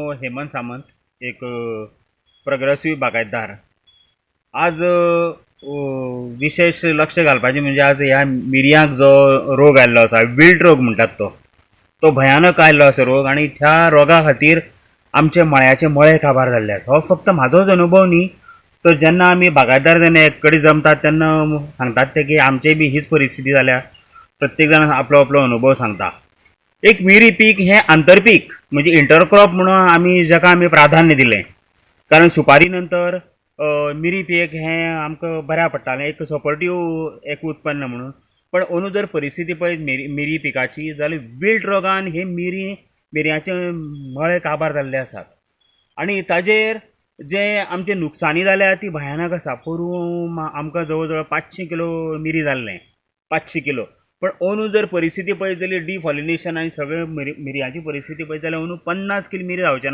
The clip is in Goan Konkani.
हांव हेमंत सामंत, एक प्रोग्रेसीव बागायतदार. आज विशेश लक्ष घालपाचें म्हणजे आज ह्या मिरयांक जो रोग आयिल्लो आसा, विल्ट रोग म्हणटात तो, तो भयानक आयिल्लो आसा रोग. आनी ह्या रोगा खातीर आमचे मळ्याचे मळे काबार जाल्ले आसात. हो फक्त म्हाजोच अनुभव न्ही, तर जेन्ना आमी बागायतदार जेन्ना एक कडेन जमतात तेन्ना सांगतात ते की आमचेय बी हीच परिस्थिती जाल्या. प्रत्येक जाण आपलो आपलो अनुभव सांगता. एक मिरी पीक हें आंतरपीक म्हणजे इंटरक्रॉप म्हणून आमी जाका आमी प्राधान्य दिलें, कारण सुपारी नंतर मिरी पीक हें आमकां बऱ्याक पडटालें, एक सपोर्टीव एक उत्पन्न म्हणून. पण अंदू जर परिस्थिती पळयत मिरी पिकाची जाल्यार विल्ट रोगान हे मिरयांचे मळे काबार जाल्ले आसात आनी ताजेर जे आमचे नुकसानी जाल्या ती भयानक आसा. पोरूं आमकां जवळ जवळ 500 किलो मिरी जाल्लें, 500 किलो. पण अंदू जर परिस्थिती पळयत जाल्यार डिफॉलिनेशन आनी सगळे मिरयांची परिस्थिती पळयत जाल्यार अंदू 50 किलो मिरी जावचें ना.